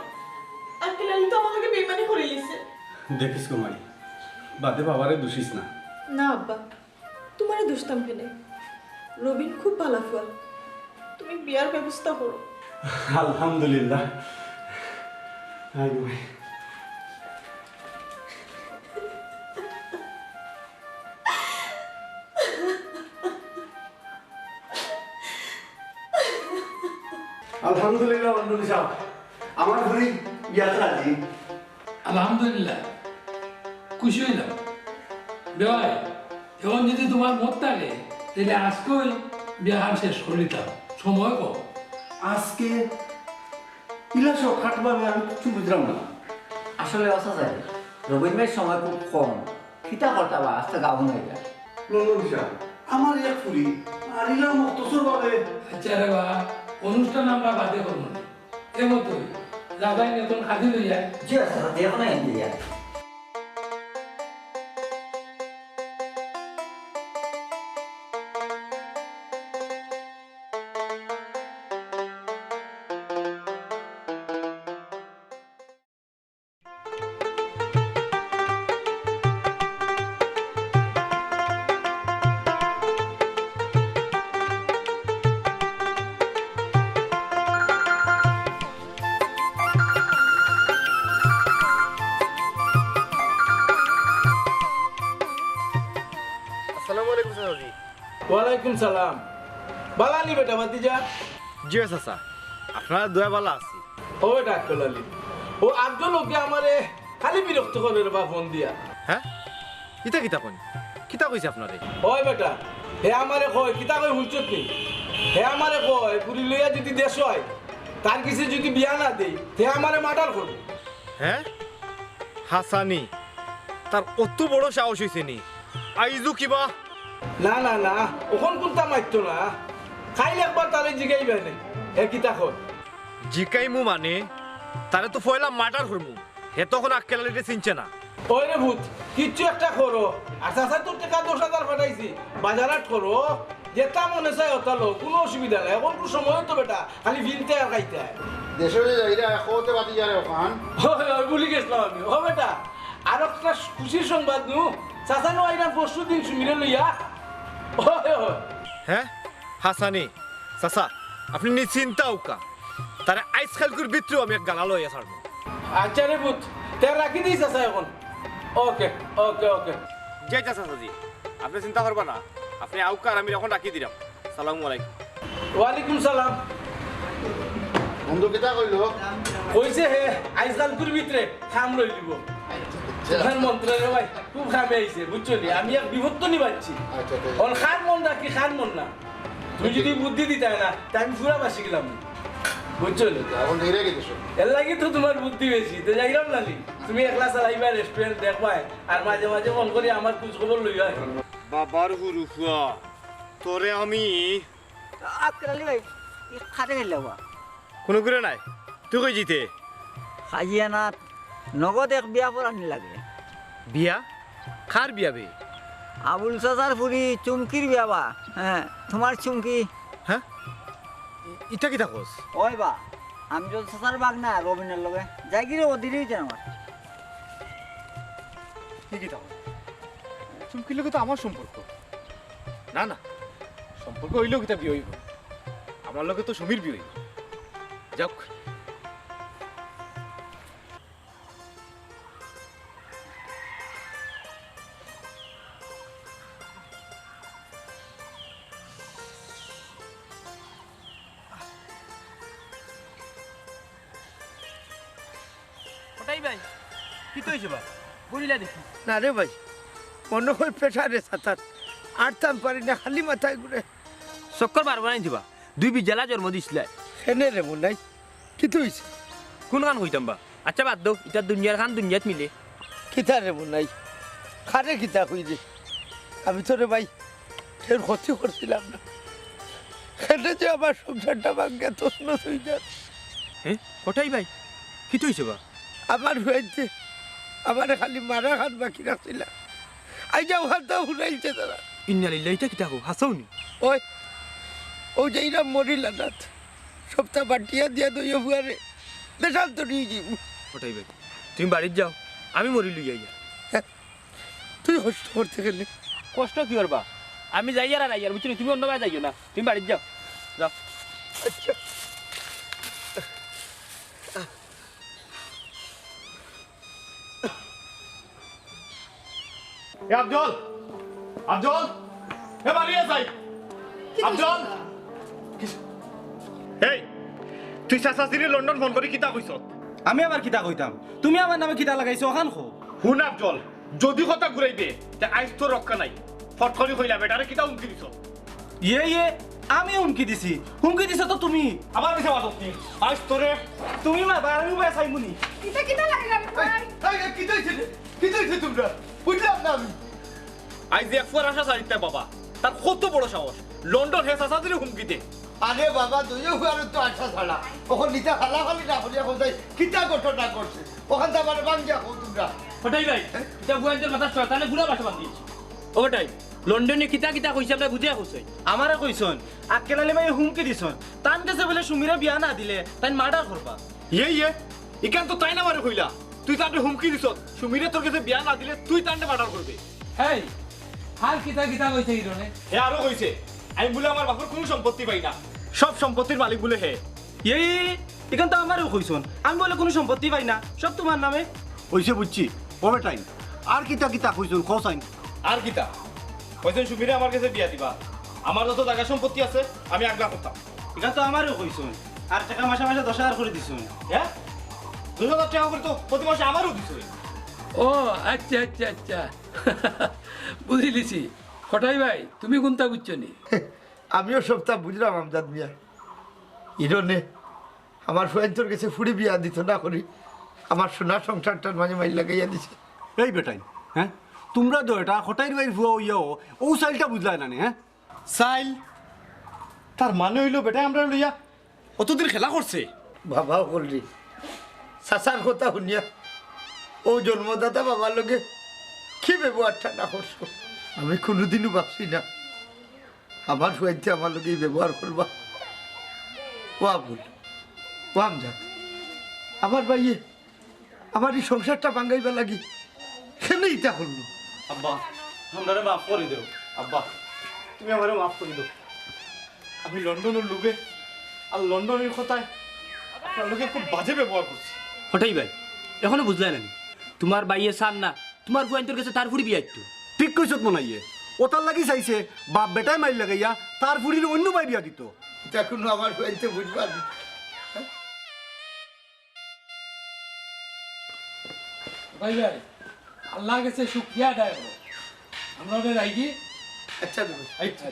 আক্কেল আলী তো আমার লগে বেইমানি করিলিছে। দেখিস গো মাই, বাদে বাবারে দুষিস না। না আব্বা, তোমারে দুষতাম কেনে? রবিন খুব ভালা ফুয়া। তুমি বিয়ার ব্যবস্থা করো। আলহামদুলিল্লাহ। আয় গো মাই। আলহামদুলিল্লাহ, মন্ডলী সাহেব, আমার ফুরি বিয়াত রাজি। আলহামদুলিল্লাহ, খুশি অইলাম। বেয়াই, এখন যদি তোমার মত থাকে, তাইলে আজকেউ বিয়াখান শেষ করিলিতাম, সময় কম। আজকে ইলা shortcut ভাবে আমি কিচ্ছু বুঝলাম না। আসলে অসা যায়, রবিন ভাইর সময় খুব কম। কিতা করতা বা, আস্তা গাউন অইয়া। মন্ডলী সাহেব, আমার এক ফুরি, আর ইলা মখতসর ভাবে। আচ্ছা রে বা, অনুষ্ঠান আমরা বাদে করমু নে। এ মতই, রাজাই নতুন খাদি লইয়া। জি আচ্ছা, সাথে এখন আইন দিয়া। আসসালামু আলাইকুম চাচাজি। ওয়ালাইকুম সালাম। বালা নি বেটা ভাতিজা? জি অয় চাচা, আপনার দোয়ায় বালা আছি। ও বেটা আক্কেল আলী, ও আব্দুল হকে আমারে খালি বিরক্ত করে রে বা ফোন দিয়া। হ্যাঁ? ইতা কিতা কইন? কিতা কইছে আপনারে? ওই বেটা, হে আমারে কয়, কিতা কয় হুনছত নি? হে আমারে কয়, ফুরি লইয়া যদি দেশো আই, তার গেছে যদি বিয়া না দেই, তে আমারে murder করবো। হ্যাঁ? হাছানি, তার অত বড় সাহস অইছে নি? আইজও কিবা? না, না, না, অখন কুনতা মাততো না। কাইল একবার তারে জিগাইবায় নে, হে কিতা কয়। জিগাইমু মানে? তারে তো পয়লা murder করমু। হে তো অখন আক্কেল আলীরে চিনছে না। ওই রে ভূত, কিচ্ছু একটা করো। আর চাচায় তো টেকা দশ হাজার পাঠাইছি, বাজার হাট করো। যেতা মনে চায় অতা লও, কুনু অসুবিধা নাই। অখন কুনু সময় তো বেটা, খালি ফিনতে আর খাইতে হয়। দেশো যে যাইরা, কওতে বাতি যারে ওখান। অয়, অয়, ভুলি গেছলাম আমি। ও বেটা, আর একটা খুশির সংবাদ নু, চাচা নু আইরা পরশু দিন সুমিরে লইয়া। অয়, অয়। হে? হাছানি, চাচা, আপনে নিশ্চিন্তা অউক্কা। তারে আইজ কাইলকুর ভিতরেউ আমি এক গালা লইয়া ছাড়মু। আইচ্ছা রে পুত, তে রাখি দেই চাচা অখন। ওকে, ওকে, ওকে। জি আইচ্ছা চাচাজি, আপনে চিন্তা করবা না, আপনে আউক্কা আর আমি অখন রাখি দিরাম। সালামু আলাইকুম। ওয়ালাইকুম সালাম। বন্ধু কিতা কইলো? কইছে হে, আইজ কাইলকুর ভিতরে কাম লই দিবো। আইচ্ছা। তুমার মন্ত্র রে ভাই, খুব কামে আইছে, বুঝছো নি? আমি এক বিপদ তো নিবাচ্ছি। আইচ্ছা, ঠিক আছে। অখন কার মন রাখি, কার মন না। তুমি যুদি বুদ্ধি দিতায় না, তে আমি পুরা বাচি গেলাম। বুঝছো নি? অখন ধীরে গেছো। এরলাগি তো তুমার বুদ্ধি বেশি, তে যাইরাম না নি? তুমি একলা চালাইবায়, restaurant দেখবায়, আর মাঝে মাঝে ফোন করি আমার খোঁজ খবর লইবায়। বাবার হুরু ফুয়া, তোরে আমি আজকাল আলী ভাই, ই খাটে গেলে বা? কুনুগুরে নাই। তুই কই যিতে? খাজিয়ানাত নগদ এক বিয়া পড়ানি লাগে। বিয়া? কার বিয়া বে? আবুল চাচার ফুরি চুমকির বিয়া বা। হে, তুমার চুমকি। হে? ই-, ইটা কিতা কস? অয় বা, আমজদ চাচার ভাগনা রবিনর লগে। যাইগি রে, অদিরেউ যাইমু। ই কিতা কস? চুমকির লগে তো আমার সম্পর্ক। না, না, সম্পর্ক অইলেও কিতা বিয়া অইবো? আমার লগে তো সুমির বিয়া অইবো। যাউক। কটাই ভাই, কিতা অইছে বা? ঘুরিলা দেখি। না রে ভাই, মনো অয় pressure রে ছাতাত। আটতাম পারি না, খালি মাথায় ঘুরে। চক্কর বারবার আনছি বা, দুই বিজালা জন্ম দিছলায়। কেনে রে মনাই, কিতা অইছে? কুনখান কইতাম বা? আচ্ছা বাদ দেও, ইতা দুনিয়ার খান দুনিয়াত মিলে। কিতা রে মনাই, কারে কিতা কইরে? আমি তো রে ভাই, কেউর ক্ষতি করছিলাম না। কেনে যে আমার সংসারটা ভাঙ্গিয়া তছনছ অই যার। হে? কটাই ভাই? কিতা অইছে বা? আমার ফুয়াইন্তে আমারে খালি মারা খান বাকি রাখছিলা। আইজ অখানতা হুনাইছে তারা। ইন্না লিল্লাহ, ইতা কিতা কও? হাছাউ নি? অয়, অউ যে ইরা মরিলা না, সবতা বাটিয়া দিয়া দইও ফুয়ারে। দেশান্তরি অই যাইমু। কটাই ভাই, তুমি বাড়িত যাও, আমি মরি লইয়া আইয়ার। হে? তুই কষ্ট করতে গেলে। কষ্ট কিওর বা? আমি যাইয়ার আর আইয়ার, বুঝছো নি? তুমি অন্যবায় যাইও না, তুমি বাড়িত যাও, যাও। আচ্ছা। এ আফজল! আফজল! এ বাড়ি আছাই? আফজল! এই, তুই চাচাজিরে লন্ডন ফোন করি কিতা কইছস? আমি আবার কিতা কইতাম? তুমি আমার নামে কিতা লাগাইছো, অখান কও। হুন আফজল, যুদি কথা ঘুরাই দে, তে আইজ তোর রক্ষা নাই। ফট করি কইলা, বেটারে কিতা হুমকি দিছস? ইয়ে, ইয়ে, আমি হুমকি দিছি? হুমকি দিছো তো তুমি। আমার মিছা মাতস নি? আইজ তোরে। তুমি মাতবা, আমি উবায় চাইমু নি। ইতা কিতা লাগে রে ভাই? এই, এই, কিতা অইছে রে? কিতা অইছে তুমরার? বুঝলাম না আমি। আইজ এক ফুয়ার আশা ছাড়িত নায় বাবা। তার কত বড় সাহস। লন্ডন হে চাচাজিরে হুমকি দে। আরে বাবা, দুইও ফুয়ার তো আশা ছাড়া। অখন ইতা ফালাফালি না করিয়া কও চাই, কিতা ঘটনা ঘটছে? অখানতা আমারে ভাঙ্গিয়া কও তুমরা। কটাই ভাই, ইতা ফুয়াইন্তর মাথাত শয়তানে গুড়া বাসা বান্ধিছে। ও কটাই, লন্ডনে কিতা কিতা কইছে আমরা বুঝিয়া কইছে। আমারে কইছইন, আক্কেল আলী ভাইয়ে হুমকি দিছইন। তান গেছে বুলে সুমিরে বিয়া না দিলে, তাইন murder করবা। ইয়ে, ইয়ে, ইখান তো তাইন আমারে কইলা। তুই তানরে হুমকি দিছস, সুমিরে তোর গেছে বিয়া না দিলে তুই তানরে murder করবে। হেই, আর কিতা কিতা কইছে ইরনে? হে আরো কইছে, আমি বুলে আমার বাপর কুনু সম্পত্তি পাই না, সব সম্পত্তির মালিক বুলে হে। এই, ইখান তো আমারেও কইছইন, আমি বুলে কুনু সম্পত্তি পাই না, সব তুমার নামে। অইছে বুঝছি, ও বেটাইন, আর কিতা কিতা কইছইন, কও চাইন। আর কিতা? কইছইন সুমিরে আমার গেছে বিয়া দিবা, আমার যত জাগা সম্পত্তি আছে, আমি আগলা করতাম। ইখান তো আমারেও কইছইন, আর টেকা মাসে মাসে দশ হাজার করি দিছইন। হে? দশ হাজার টেকা করি তো প্রতি মাসে আমারেও দিছইন। ও, আচ্ছা, আচ্ছা, আচ্ছা। বুঝিলিছি। কটাই ভাই, তুমি কুনতা বুঝছো নি? আমিও সবতা বুঝলাম, আমজাদ মিয়া। ইরনে আমার ফুয়াইন্তর গেছে ফুড়ি বিয়া দিতো না করি, আমার সোনার সংসারটার মাঝে মাইর লাগাইয়া দিছে। এই বেটাইন, হে? তুমরা দুইওটা কটাইর ভাইর ফুয়া অইয়াও অউ চাইলটা বুঝলায় না নি, হে? চাইল? তার মানে অইলো বেটায় আমরারে লইয়া অতদিন খেলা করছে। বাবা অকলরে, চাচার কথা হুনিয়া অউ জন্মদাতা বাবার লগে কি ব্যবহারটা না করছো, আমি কুনুদিনও ভাবছি না আমার ফুয়াইন্তে আমার লগে ই ব্যবহার করবা। ও আবুল, ও আমজাদ, আমার ভাইয়ে আমার ই সংসারটা ভাঙ্গাইবার লাগি কেনে ইতা করলো? আব্বা, আমরারে মাফ করি দেও। আব্বা, তুমি আমারে মাফ করি দেও। আমি লন্ডনর লোভে আর লন্ডনর কথায় আপনার লগে খুব বাজে ব্যবহার করছি। হটাই ভাই, এখনো বুঝলায় না নি? তুমার ভাইয়ে চার না, তুমার ফুয়াইন্তর গেছে তার ফুড়ি বিয়া দিতো। ঠিক কইছত মনাইয়ে, অতার লাগি চাইছে বাপ বেটায় মাইর লাগাইয়া তার ফুড়িরে অন্য বায় বিয়া দিতো। ইতা কুনু আমার ফুয়াইন্তে বুঝবা নি? ভাই ভাই, আল্লাহর গেছে শুকরিয়া আদায় করো। আমরা ওদের আইগি। আচ্ছা, দাদা। আচ্ছা।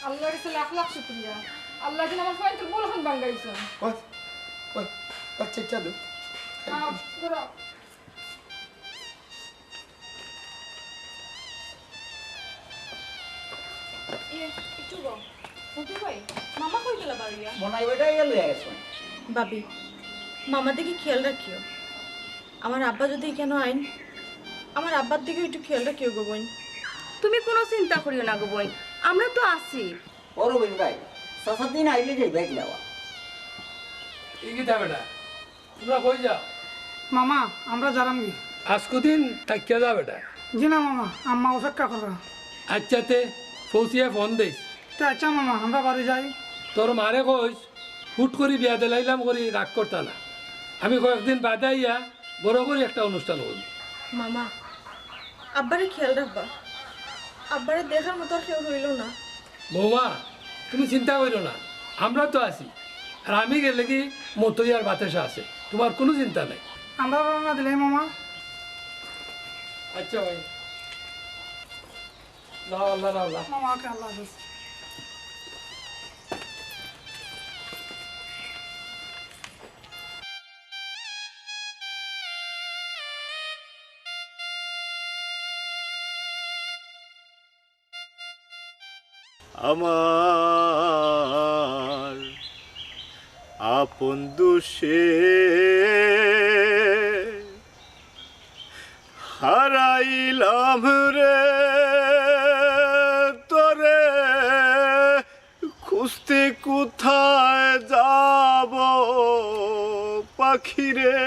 আল্লাহর গেছে লাখ লাখ শুকরিয়া। আল্লাহ যেন আমার ফুয়াইন্তর ভুল অখন ভাঙ্গাইছইন। ওই, ওই, আচ্ছা, আচ্ছা, দাও। আও, ধরো। ইয়ে, একটু গো। মতি ভাই, মামা কই গেলা বারইয়া? মনাই বেটা ইয়া লইয়া গেছে। ভাবি, মামার দিকে খেয়াল রাখিও। আমার আব্বা যদি কেনে আইন, আমার আব্বার দিকেও একটু খেয়াল রাখিও গো বইন। তুমি কুনু চিন্তা করিও না গো বইন, আমরা তো আছি। ও রবিন ভাই, চাচার দিন আইলে যাইবা একলা। ই কিতা বেটা? তুমরা কই যাও? মামা, আমরা যারামগি। আজকু দিন থাকিয়া যা বেটা। জি না মামা, আম্মা অপেক্ষা কররা। আচ্ছা তে, পৌঁছিয়া ফোন দিস। তে আচ্ছা মামা, আমরা বাড়ি যাই। তোর মারে কইস, হুট করি বিয়া দিলাইলাম করি রাগ করতা না। আমি কয়েকদিন বাদে আইয়া বড় করি একটা অনুষ্ঠান করমু। মামা, আব্বারে খেয়াল রাখবা। আব্বারে দেখার মতো আর কেউ রইলো না। বৌমা, তুমি চিন্তা করিও না, আমরা তো আছি। আর আমি গেলেগি মতই আর বাতাসা আছে, তুমার কুনু চিন্তা নাই। আমরা রওনা দিলাই মামা। আচ্ছা ভাই, লাও আল্লাহ, লাও আল্লাহ। মামা, ওকে, আল্লাহ হাফেজ। আমার আপন দোষে হারাইলাম রে তোরে, খুঁজতে কোথায় যাব পাখিরে?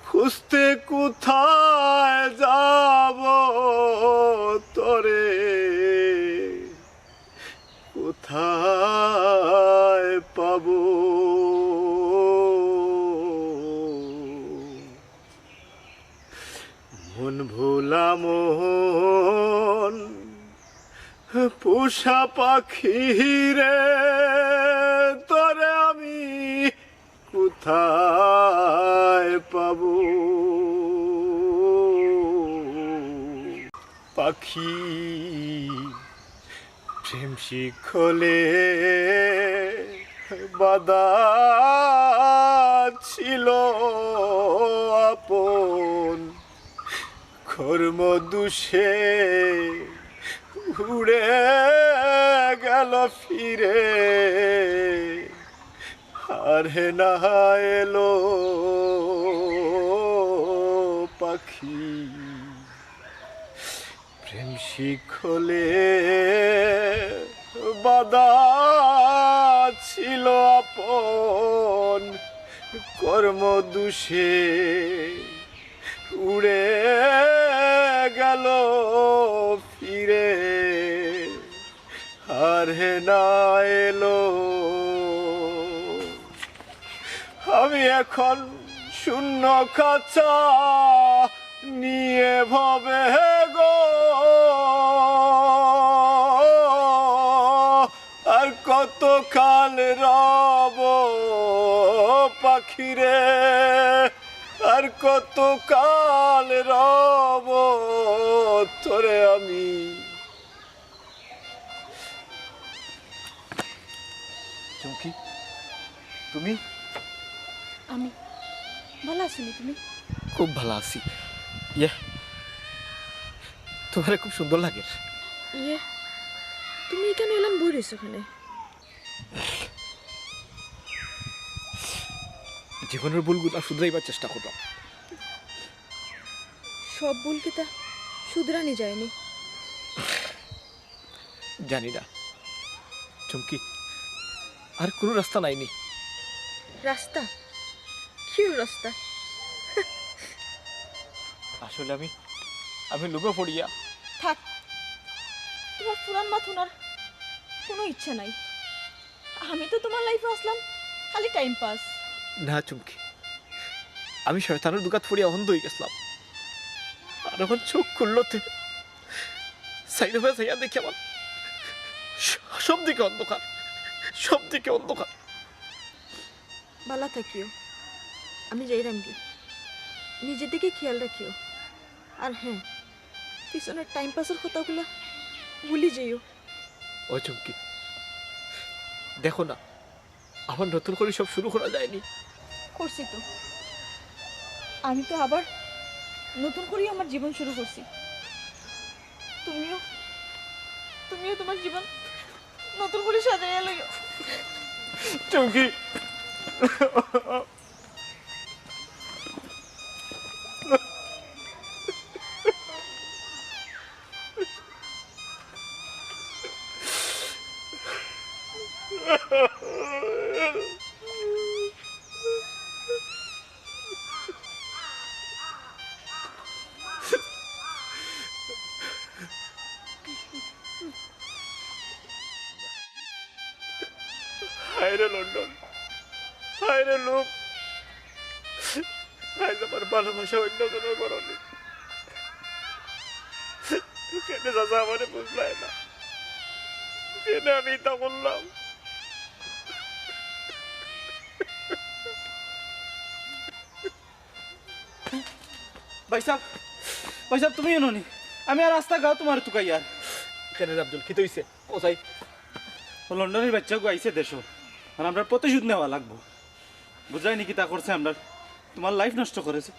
খুঁজতে কোথায় যাব তোরে, কোথায় পাব? মন ভোলা মন, পোষা পাখিরে, তোরে আমি কোথায় পাব? পাখি প্রেম শিকলে বাঁধা ছিল আপন কর্ম দোষে, উড়ে গেল ফিরে আর না এলো পাখি। প্রেম শিকলে বাঁধা ছিল আপন কর্ম দোষে, উড়ে গেল ফিরে আর না এলো। আমি এখন শূন্য খাঁচা নিয়ে ভবে গো, আর কতকাল রব পাখিরে, আর কতকাল রব তোরে আমি। চুমকি, তুমি? আমি ভালা আছি নি, তুমি? খুব ভালা আছি। ইয়ে, তুমারে খুব সুন্দর লাগের। ইয়ে, তুমি ইখানো এলান বই রইছো কেনে? জীবনর ভুলগুলা শুধরাইবার চেষ্টা কররাম। সব ভুল কিতা শুধরানি যায়নি? জানি না, চুমকি, আর কুনু রাস্তা নাই নি? রাস্তা? কিওর রাস্তা? আসলে আমি, আমি লোভে পড়িয়া। থাক, তুমার পুরান মাত হুনার কুনু ইচ্ছা নাই। আমি তো তুমার লাইফো আছলাম খালি টাইম পাস। না চুমকি, আমি শয়তানর ধুকাত পড়িয়া অন্ধ অইগেছলাম। আর অখন চউখ খুললে তে চাইরোফায় চাইয়া দেখি আমার স-, সব দিকে অন্ধকার, সব দিকে অন্ধকার। বালা থাকিও, আমি যাইরামগি। নিজর দিকে খিয়াল রাখিও। আর হ্যাঁ, পিছনর টাইম পাসর কথাগুলা ভুলি যাইও। ও চুমকি, দেখো না, আবার নতুন করি সব শুরু করা যায়নি? করছি তো। আমি তো আবার নতুন করি আমার জীবন শুরু করছি। তুমিও, তুমিও তুমার জীবন নতুন করি সাজাইয়া লইও। চুমকি। হায় রে লন্ডন, হায় রে লোভ, আইজ আমার ভালোবাসা অন্য জনর বরণে। কেনে চাচা আমারে বুঝলায় না, কেনে আমি ইতা করলাম? ভাইসাব, ভাইসাব, তুমি ইনো নি? আমি আর রাস্তা গাও তুমারে তুকাইয়ার। কেনে রে আব্দুল, কিতা অইছে? ও চাই। ও লন্ডনর বাইচ্চাগু আইছে দেশো, আর আমরার প্রতিশোধ নেওয়া লাগবো। বুঝরায় নি কিতা করছে আমরার? তুমার লাইফ নষ্ট করছে,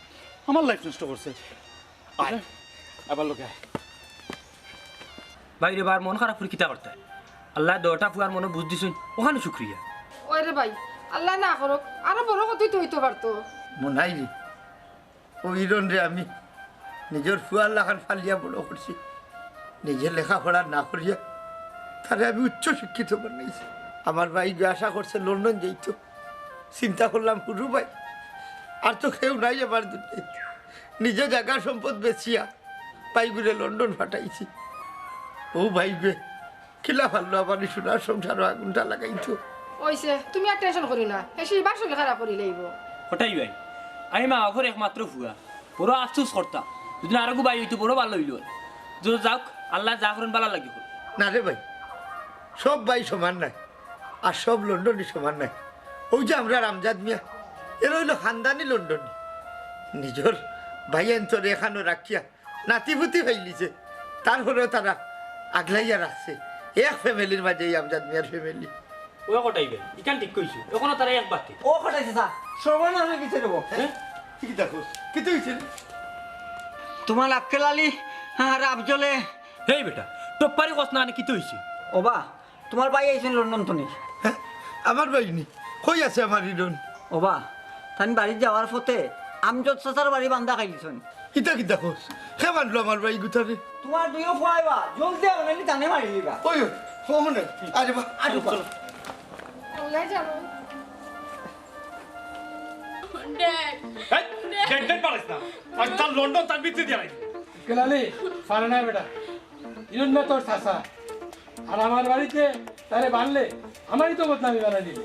আমার লাইফ নষ্ট করছে। আয়, আমার লগে আয়। ভাই রে বা, মন খারাপ করি কিতা করতায়? আল্লায় দুইটা ফুয়ার মনো বুঝ দিছইন, অখান শুক্রিয়া। ওই রে ভাই, আল্লায় না করউক, আরো বড় ক্ষতি তো অইতো পারতো। মনাই রে, ও হিরণরে আমি নিজর ফুয়ার লাখান পালিয়া বড় করছি। নিজে লেখাপড়া না করিয়া তারে আমি উচ্চ শিক্ষিত বানাইছি। আমার ভাইগুয়ে আশা করছে লন্ডন যাইতো। চিন্তা করলাম, হুরু ভাই, আর তো কেউ নাই আমার দুনিয়াত। নিজে জাগা সম্পদ বেচিয়া ভাইগুরে লন্ডন পাঠাইছি। ও ভাইগুয়ে কিলা পারলো আমার ই সোনার সংসারো আগুনটা লাগাইতো। অইছে, তুমি আর টেনশন করিও না, হে হিসাব শরীর খারাপ করি লাইবো। কটাই ভাই, আমি মা বাফর একমাত্র ফুয়া, বড় আফসোস করতাম, যদি আরোগু ভাই অইতো বড় ভালা অইলো। যত যাউক, আল্লায় যা করইন ভালার লাগি করইন। না রে ভাই, সব ভাই সমান নায়, আর সব লন্ডনি সমান নায়। অউ যে আমরার আমজাদ মিয়া, এরা অইলো খানদানি লন্ডনি। নিজর ভাইয়াইন্তরে এখানো রাখিয়া নাতিপুতি পাইলিছে, তারপরেও তারা আগলাইয়া রাখছে। এক ফ্যামিলির মাঝে এই আমজাদ মিয়ার ফ্যামিলি। ও কটাই ভাই, ইখান ঠিক কইছো, অখনো তারা এক বাক্কে। ও কটাই চাচা, সর্বনাশ অই গেছে রে বা। হ্যাঁ? কি দেখো? কিতা অইছে? তুমার আক্কেল আলী আর আফজলে। হেই বেটা, টপ্পারি কস না, আনে কিতা অইছে? ওবা, তুমার ভাই আইছইন লন্ডন থনে। হ্যাঁ? আমার ভাই নি? কই আছে আমার হিরণ? ওবা, তাইন বাড়িত যাওয়ার পথে আমজাদ চাচার বাড়ি বান্দা খাইলিছইন। ইতা কিতা কস? কে মারলো আমার ভাইগুতারে? তুমার দুইও ফুয়ায় বা, জলদি আও, নাইলে তানে মারিলিবা। ওই, ওই, ও মনে, আরে বা, আরে বা। চলো। আল্লাহ জানো। ড্যাড। এই, ড্যাড, ড্যাড পারিস না। আজ তার লন্ডন তার ভিতরে দিয়া রাখি। আক্কেল আলী, পারে না বেটা। হিরণ না তোর চাচা। আর আমার বাড়িত তারে বানলে আমারই তো বদনামি বানাই দিলে।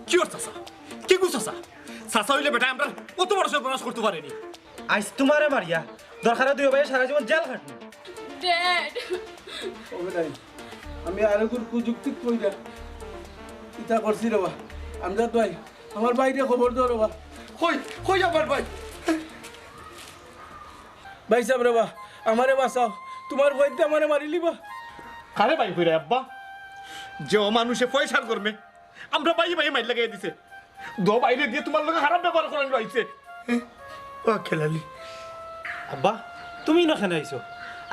কিওর চাচা? কিগু চাচা? চাচা অইলে বেটা আমরার অত বড় সর্বনাশ করতো পারে নি। আইজ তুমারে মারিয়া দরকার অয় দুইও ভাইয়ে সারা জীবন জেল খাটমু। ড্যাড। ও বেটাইন, আমি আরোগুর কুযুক্তিত পড়িয়া ইতা করছি রে বা। আমজাদ ভাই, আমার ভাইরে খবর দেও রে বা। কই, কই আমার ভাই? ভাইসাব রে বা, আমারে বাঁচাও, তুমার ভয়তে আমারে মারিলিবা। কারে ভাই কইরায় আব্বা? যে অমানুষে পয়সার গরমে আমরার ভাইয়ে ভাইয়ে মাইর লাগাইয়া দিছে। দুইও ভাইরে দিয়া তুমার লগে খারাপ ব্যবহার করাইলো আইছে। ও আক্কেল আলী। আব্বা, তুমি ইনো কেনে আইছো?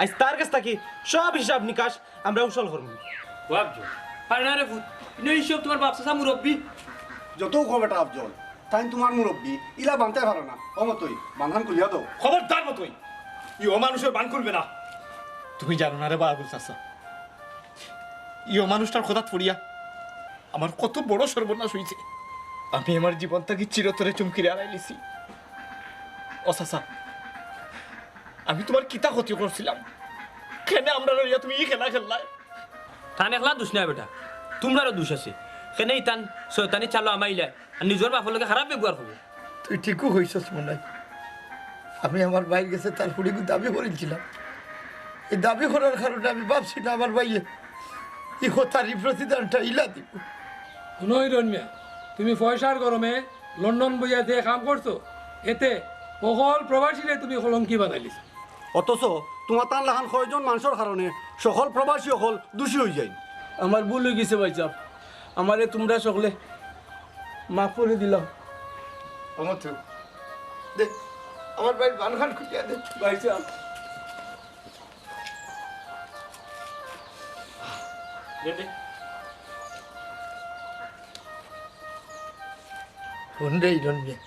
আইজ তার গেছ থাকি সব হিসাব নিকাশ আমরা উসল করমু। ও আফজল, পারে না রে পুত, ইনো হিসাব তুমার বাপ চাচা মুরব্বি। যতউ কও বেটা আফজল, তাইন তুমার মুরব্বি, ইলা বানতায় পারো না। ও মতই, বানখান খুলিয়া দেও। খবরদার মতই, ই অমানুষর বান খুলবে না। তুমি জানো না রে বা আবুল চাচা, ই অমানুষটার কথাত পড়িয়া আমার কত বড় সর্বনাশ অইছে। আমি আমার জীবন থাকি চিরতরে চুমকিরে হারাইলিছি। ও চাচা, আমি তুমার কিতা ক্ষতি করছিলাম? কেনে আমরারে লইয়া তুমি ই খেলা খেললায়? তান একলা দুষ নায় বেটা, তুমরারও দুষ আছে। কেনে ইতান শয়তানি চালো হামাইলায় আর নিজর বাপর লগে খারাপ ব্যবহার করো। তুই ঠিকউ কইছস মনাই। আমি আমার ভাইর গেছে তার ফুড়িগু দাবি করিলছিলাম। ই দাবি করার কারণে আমি ভাবছি না আমার ভাইয়ে ই কথার ই প্রতিদানটা ইলা দিবো। হুনো হিরন মিয়া, তুমি পয়সার গরমে লন্ডন বইয়া যে কাম করছো, এতে হকল প্রবাসীরে তুমি কলঙ্কি বানাইলিছো। অথচ তুমার তান লাখান কয়জন মানষর কারণে হকল প্রবাসী অকল দুষী অইযাইন। আমার ভুল অইগেছে ভাইসাব, আমারে তুমরা হকলে মাফ করি দিলাও। অমতু, দে, আমার ভাইর বানখান খুলিয়া দে। ভাইসাব। দে, দে। হুন রে হিরন মিয়া,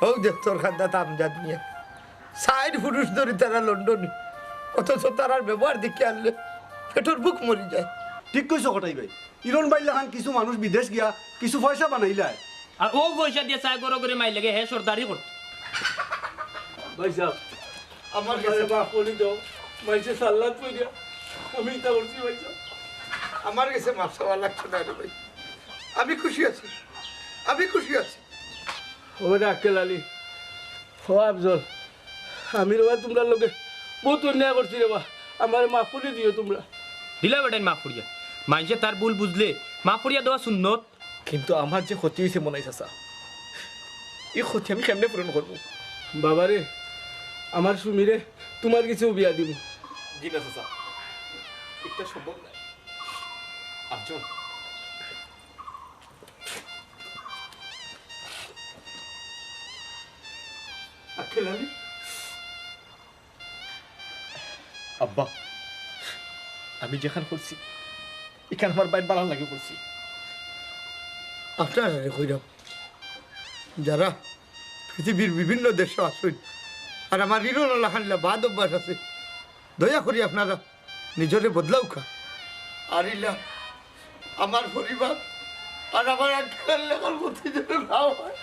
অউ দেখ তোর কান্দাত আমজাদ মিয়া। চাইর পুরুষ ধরি তারা লন্ডনি, অথচ তারার ব্যবহার দেখিয়া আনলে পেটর ভুক মরি যায়। ঠিক কইছো কটাই ভাই, হিরন ভাইর লাখান কিছু মানুষ বিদেশ গিয়া কিছু পয়সা বানাইলায়। আর অউ পয়সা দিয়া চায় ঘরো ঘরো মাইর লগে হে সর্দারি করতো। ভাইসাব, আমার গেছে মাফ করি দেও, মাইনষে সাল্লাত পড়িয়া আমি ইতা করছি ভাইসাব। আমার গেছে মাফ চাওয়া লাগতো না রে ভাই, আমি খুশি আছি, আমি খুশি আছি। ও রে আক্কেল আলী, ও আফজল, আমি রে বা তুমরার লগে বউত অন্যায় করছি রে বা, আমারে মাফ করি দিও তুমরা। দিলা বেটাইন মাফ করিয়া, মাইনষে তার ভুল বুঝলে মাফ করিয়া দেওয়া সুন্নত। কিন্তু আমার যে ক্ষতি অইছে মনাই চাচা, ই ক্ষতি আমি কেমনে পূরণ করমু? বাবারে, আমার সুমিরে তুমার গেছেউ বিয়া দিমু। জি না চাচা, ইটা সম্ভব নায়। আফজল, আক্কেল আলী। আব্বা, আমি যেখান করছি, ইখান আমার ভাইর ভালার লাগি করছি। আপনারারে কইরাম, যারা পৃথিবীর বিভিন্ন দেশো আছইন, আর আমার হিরনর লাখান ইলা বদ অভ্যাস আছে, দয়া করি আপনারা নিজরে বদলাউক্কা। আর ইলা আমার পরিবার আর আমার আক্কেলর লাখান ক্ষতি যেন না অয়।